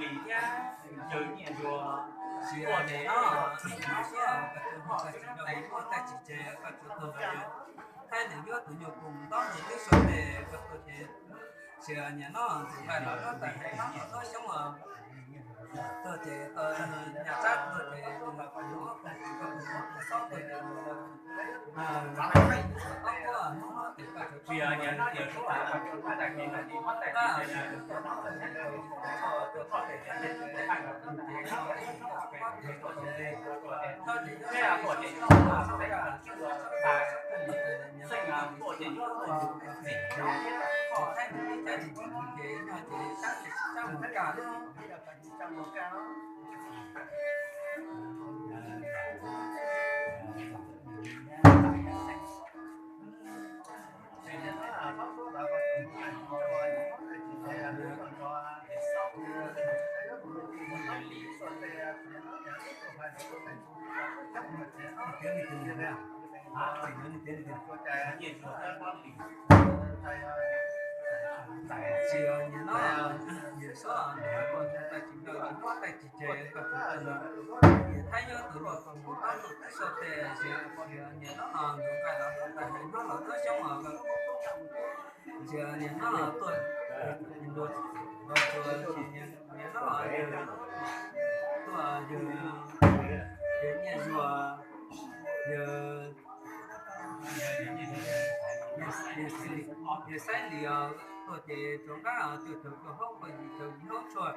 Lis thiab Yawg Nyiaj Zuag. Tsis yog nim no, nim no xwb koj tus mus tag tsis nrog mus muab tag tsis tseg koj tsuas tuag ntawd. Thaib Lis yuav tus nyuag pus ntaub nug twb sau tes koj tuag ces, tsis yog nim no tus nqaij los lub tais hais no los lub xyoob os. Tuag ces nyaj tsab tuag ces tus nqaij los lub tais koj tus xob tuag ces tus nqaij los tsis yog nim no yawg Suab Tsis yog nim no yawg Suab tais tsis nrog yawg Suab tais tsis tseg koj tus tuag ntawd. Thaib yuav tus nyuag pus ntaub nug twb sau tes, tsis yog nim no tus nqaij los lub tais hais no los lub xyoob os. Tsis yog nim no tuag, nim no yawg tuag, yawg Nyiaj Zuag, yawg Yawg Xaib Lis os, tuag ces rov qab cuaj caum cuaj hauv, cuaj yim caum yim hauv tshuaj,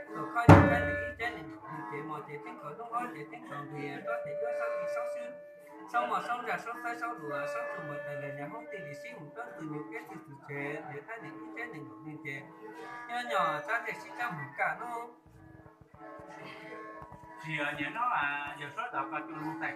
tuag khob yog Thaib Lis ib tsab nees nkaum nws ces mos ces teeb kaum lub hauv ces teeb kaum nqis, rov ces cuaj saub ib saub xwb, saub mos saub ntsaj saub txaib saub luas saub tsuj mus tas li nyuag hoob tij li sib mus rab ntxwg nyuag keb tij txwv tsev, yawg Thaib Lis ib tsab nees nkaum nws ces nyob nyog tsab ntsej sib tsab mus kaj no. Tsis yog nim no yawg Suab tais koj tus mus tais